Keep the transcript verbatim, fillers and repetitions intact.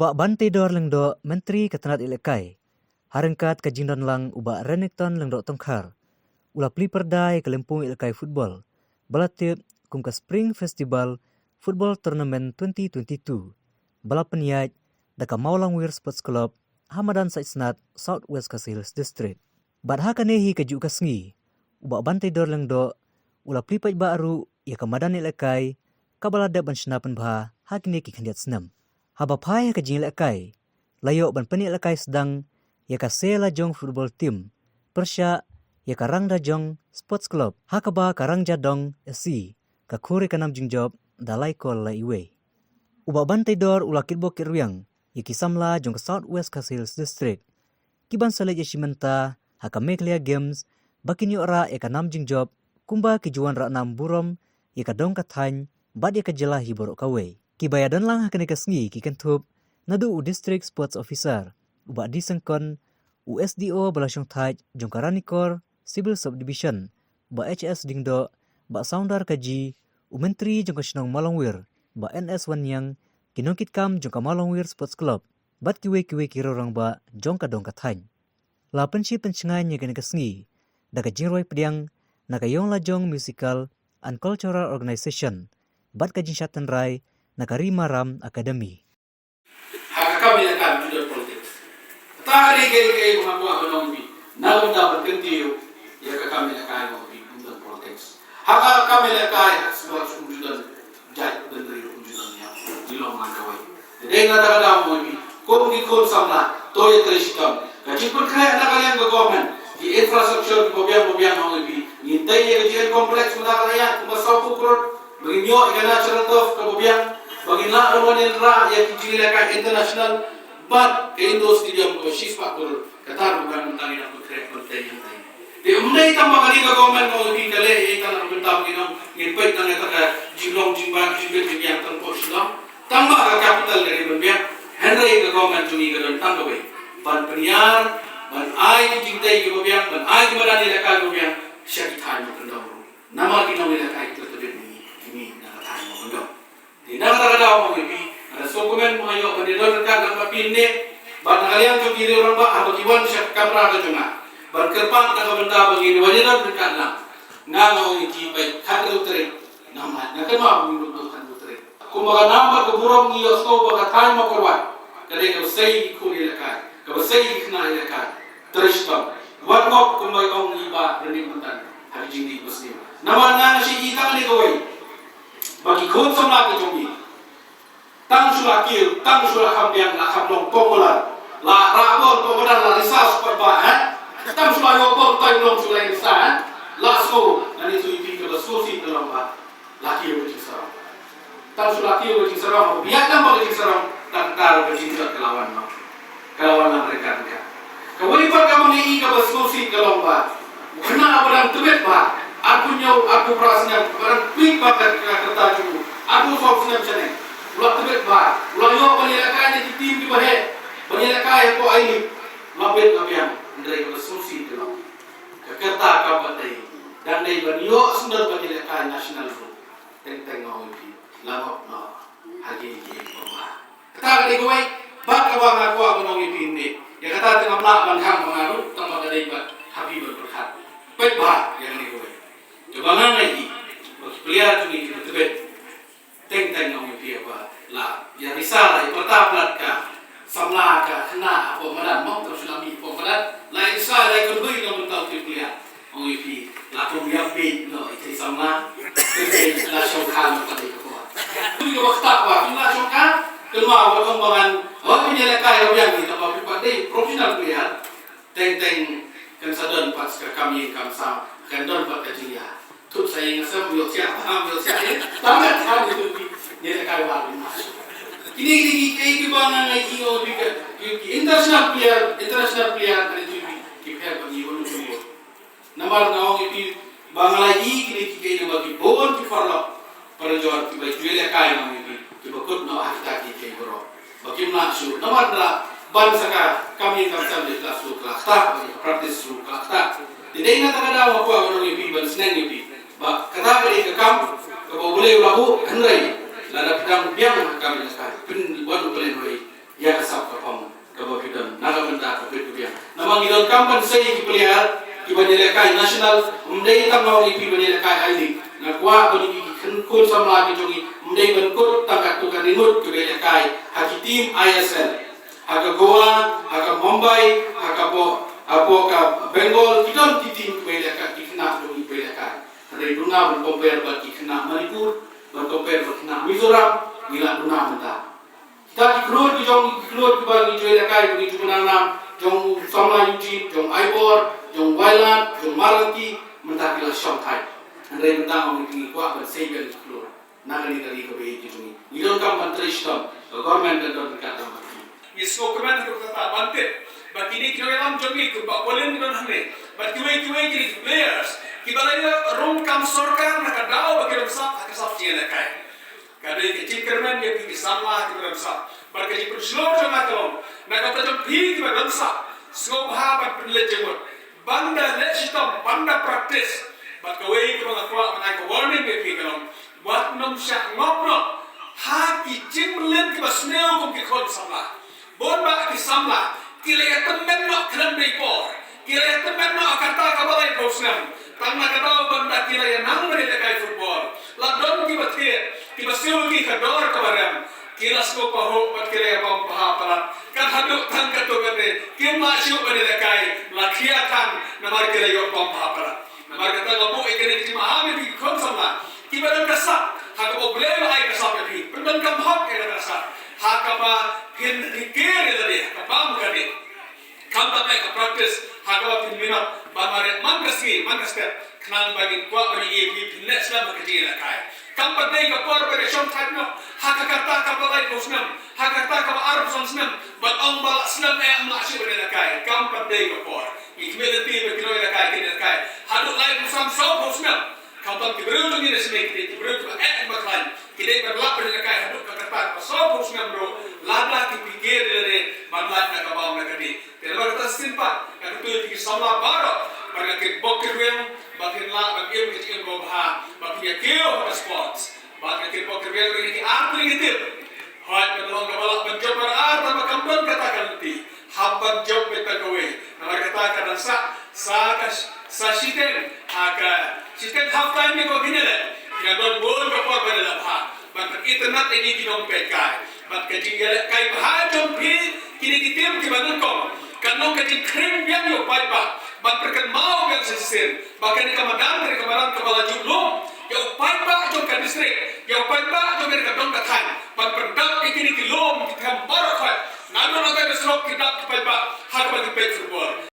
Bah Banteidor Lyngdoh, Myntri ka tnad ïalehkai, ha ryngkat ka jingdon lang u Bah Renikton Lyngdoh Tongkhar, u la plie pyrda ïa ka lympung ïalehkai football ba la tip kum ka Spring Festival Football Tournament twenty twenty-two, ba la pynïaid da ka Mawlangwir Sports Club ha madan Saitsnat, South West Khasi Hills District. Bad ha kane hi kajuh ka sngi, u Bah Banteidor Lyngdoh u la plie paidbah ruh ïa ka madan ïalehkai kaba la dep ban shna pynbha ha kine ki khyndiat snem. Haba phai ha ka jingïalehkai, la ïoh ban pynïalehkai sdang ïa ka Sela Jong Football Team pyrshah ïa ka Rangdajong Sports Club, ha kaba ka Rangjadong F C ka khur ïa ka nam jingjop da lai kol la iwei. U Bah Banteidor u la kitbok kitrwiang ïa ki samla jong ka South West Khasi Hills District, ki ban sa leit ïashim bynta ha ka Meghalaya Games ba kin ïoh rah ïa ka nam jingjop kumba ki ju wanrah nam burom ïa ka dong ka thaiñ bad ïa ka jylla hi baroh kawei. Kiba ïadon lang ha kane ka sngi ki kynthup naduh u District Sports Officer u Bah D Syngkon, u S D O ba la shongthait jong ka Ranikor Civil Subdivision u Bah H S Lyngdoh, Bah Soundar Kaji, u Myntri jong ka shnong Mawlangwir Bah N S Wanniang, ki nongkitkam jong ka Mawlangwir Sports Club bad kiwei kiwei ki riew rangbah jong ka dong ka thaiñ. La pynshit pynshngaiñ ïa kane ka sngi da ka jingrwai pdiang na ka Ïonglajong Musical and Cultural Organization bad ka jingshad tynrai na ka Rimaram Academy. Ha ka kam ïalehkai ym don politics. Kata ka dei kaei kaei ba nga kwah ban ong ïa phi. Na ka bynta ban kyntiew ïa ka kam ïalehkai ba ym don politics. Ha ka kam ïalehkai ha ka sport ym don jait bynriew, ym don ïa. Ngi long ngan kawei. Dei na kata ka daw mo ïa phi, kum ki khun samla, to ïatrei shitom. Ka jingpynkhreh na ka liang ka government, ki infrastructure kiba biang ba biang, ong ïa phi. Ngin tei ïa ka G N complex mynta ka la ïaid kumba sawphew klur. Ba ngin ïoh ïa ka natural turf kaba biang, ba ngin lah ban wan ïa ka jingïalehkai international, bad ka indoor stadium kaba shispah klur. Kata ruh ka dang mynta ngi dang pynkhreh ban tei hangtei. Te ym dei tang ba kane ka government ka ong ïa phi ka leh ïa ka na ka bynta ba ngin ong ngin peit tang ïa ka jinglong jingbam jingbit jingbiang tang hapoh Shillong. Tang ba ka capital ka dei ban biang, hynrei ka government jong ngi ka don tang kawei. Ban pynïar, ban ai ki jingtei kiba biang, ban ai ki madan ïalehkai kiba biang sha ki thaiñ ba kyndong ruh. Namar ki nongïalehkai ki la tbit na ngi, na ka thaiñ ba kyndong. Te na kata ka daw mo ïa phi, nga da sngewkmen ba nga ïoh ban ïadon ryngkat lang bad phi hangne, bad na ka liang jong ki riew rangbah haba ki wan sha ka kamra ka jong nga ban kyrpad na ka bynta ba ngin wan ïadon ryngkat lang. Nga nga ong ïa phi, peit khathynriew tarik, namar nga kynmaw ba ngin ïadon khathynriew tarik. Kumba ka nam bad ka burom ngi ïohsngew ba ka thaiñ Mawkyrwat ka dei kaba sei ïa ki khun ïalehkai, kaba sei ïa ki khynnah ïalehkai. Trei shitom. Wat ngop kumba ong i Bah Ranit mynta ha ka jingdih ba sniew. Namar nga nga shu ïohi tang kane kawei, ba ki khun samla ki jong ngi, tang shu la kiew, tang shu la kham biang, la kham long pop madan, la rah bor pop madan, la risa shu pat ba, eh? Tang shu la ïoh bor, tang long shu la risa, eh? La sngew, nga ïathuh ïa phi, kaba sngewsih ka long ba la kiew ka jingsarong. Tang shu la kiew ka jingsarong, ba ïaid lang bad ka jingsarong, tang kata ka jingjot ka la wan noh. Ka la wan lang ryngkat ryngkat. Kawei pat kaba ngi i kaba sngewsih ka long ba u khynnah ba dang tbit bha, arphew hynñiew, arphew phra snem, ba dang peit bha ka, ka, ka rta jong u, arphew saw snem shane, u la tbit bha, u la ïoh ban ïalehkai na ki team kiba heh, ban ïalehkai hapoh I-League, la bit la biang. Hynrei kaba sngewsih ka long, ka rta kaba dei, dang dei ban ïoh syndon ban ïalehkai national ruh. Teng teng nga ong ïa phi, la ngop noh ha kine ki ïing pynbha. Kata ka dei kawei, bad kaba nga kwah ban ong ïa phi hangne. Ïa kata te ngam lah ban khang ma nga ruh, tang ba ka dei bad ha phi ban pyrkhat. Peit bha ïa kane kawei. Kaba nga nga ïohi ba ki player jong ngi kiba tbit. Teng teng nga ong ïa phi ba la ïa risa, la ïa pyrta palat ka samla ka khynnah hapoh madan, mo, kam shu la mih hapoh madan. La ïa risa, la ïa kynhun na ka bynta u player. Ong ïa phi, la kum ïa phi, no, ïa ki samla. Phi la shongkha, no, ka dei ka por. Phi ka wakta ba phi la shongkha, kynmaw ba ong ba ngan, oh, phi ïalehkai ïa biang ni, tang ba phi pat dei professional player. Teng teng kan sa don pat ka kam ïing kam sem, kan don pat ka jingïa. Thut sa ïing sem, ïoh siah, paham, ïoh siah, eh. Tang ka tang ïa phi, ïalehkai ba phi. Kine, kine ki, ki, kiba nga nga ïohi, ong ïa phi ka, ki, ki international player, international player, kine ki, ki, ki player ba ngi wan ïohi. Namar nga ong ïa phi ba nga la ïohi kine kiei kiei namar ki bun ki paralok parajor kiba ju ïalehkai, nga ong ïa phi, kiba kut noh ha kita kiei kiei baroh. Ba kim lah shuh namar da ban sa ka kam ïing kam sem, ki la shu, ki la ktah, ki practice shu, ki la ktah. Te dei na kata ka daw nga kwah ban ong ïa phi, ban sneng ïa phi ba kata ka dei ka kam kaba U Blei u la buh, hynrei lada phi dang biang ha ka kam ïalehkai, phin wan U Blei hynrei ïa Ban sei ki player kiban ïalehkai national, ym dei tang na u A P ban ïalehkai I-League. Nga kwah ba ïa ki khun samla ki jong ngi ym dei ban kut tang katto katne ngut kiba ïalehkai ha ki team I S L. Ha ka Goa, ha ka Mumbai, ha ka po, ha po ka Bengal, ki don ki team kiba ïalehkai, ki khynnah jong ngi kiba ïalehkai. Hynrei duna ban compare bad ki khynnah Manipur, ban compare bad khynnah Mizoram, ngi la duna mynta. Kita ki klur ki jong, ki klur kiba ngi ju ïalehkai, ngi ju bynang nam, jong u samla Eugene, jong Ivor, jong Wailadming, jong Marangki, mynta ki la shong thait. Hynrei mynta ngi kwah ban sei biang ki klur na kane ka ri kaba ïeit ka jong ngi. Ngi donkam ban trei shitom, ka government kan don ryngkat bad ngi. Ngi sngewkmen ha kata ban tip ba kine ki nongïalam jong ngi kumba Pauline ki don hangne, bad kiwei kiwei kine ki players kiba la ïoh rung kam sorkar na ka daw ba ki don sap ha ka sap jingïalehkai. Ka dei ka jingkyrmen ïa phi ki samla kiba don sap. Bad ka jingpynshlur jong nga ka long, na ka bynta jong phi kiba don sap, sngewbha ban pynleit jingmut, ban da leh shitom, ban da practice. Bad kawei kaba nga kwah ban ai ka warning ïa phi ka long, wat nym shah ngop noh ha ki jingmlien kiba sniew kum ki khun samla. Bun bah ki samla ki la ïa tymmen noh khlem dei por, ki la ïa tymmen noh ha kata kaba laiphew snem, tang na ka daw ban da ki la ïa nang ban ïalehkai football. La don kiba thied, kiba siew ki ka dor kaba rem, ki la sngewpahuh bad ki la ïa bam bha palat. Kat haduh tang katto katne kim lah shuh ban ïalehkai, la khia than namar ki la ïoh bam bha palat. Namar kata nga buh ïa kane ka jingmaham ïa phi ki khun samla kiba don ka sap, ha kaba U Blei u la ai ka sap ïa phi, pyndonkam hok ïa kata ka sap ha kaba phin hikai ïa lade ha ka bam ka dih. Khamtam eh ka practice ha kaba phin minot ban mareh man ka sngi man ka step, khnang ba ngin kwah ban ïohi ïa phi phin leh slem ha ka jingïalehkai. Kam pat dei ka por ba dei shong thait noh ha ka rta kaba laiphew snem, ha ka rta kaba arphew san snem, ban ong ba lah slem eh, ym lah shuh ban ïalehkai. Kam pat dei ka por. Ngi khmih lynti ba ki nongïalehkai kin ïalehkai haduh laiphew san, sawphew snem. Khamtam ki briew jong ngi na shnong, ki dei ki briew kiba eh kiba khlaiñ, ki dei ban lah ban ïalehkai haduh ka rta kaba sawphew snem ruh lada ki pyrkhat ïa lade ban lait na ka bam na ka dih. Te namar kata shisien pat nga kyntu ïa phi ki samla baroh ba ngin kyrpad kyrwiang ba kin lah ban im ka jingim kaba bha, ba kin ïa kiew ha ka sports. Ba ngin kyrpad kyrwiang ba ngin ki ar tylli ki team. Hooid, ban long kaba lah ban jop ar ar, tang ba kam don kata ka lynti. Hap ban jop beit tang kawei. Namar kata ka dang sah sa ka, sa shiteng, ha ka shiteng half time ne ko kine le. Ki dang don bun ka por ban ïaleh bha, ban pynitynnad ïa ngi ki nongpeitkai. Bad ka jingïalehkai bha jong phi kine ki team kiba nyngkong kan long ka jingkhring biang ïa u paidbah, ban pynkynmaw biang sa shisien ba kane ka madan, kane ka madan kaba la ju lum ïa u paidbah jong ka district, ïa u paidbah jong kane ka dong ka thaiñ, ban pyndap ïa kine ki lum ki them baroh khoit. Nga don ha kane ka surok ki dap ki paidbah ha kaba ki peit football.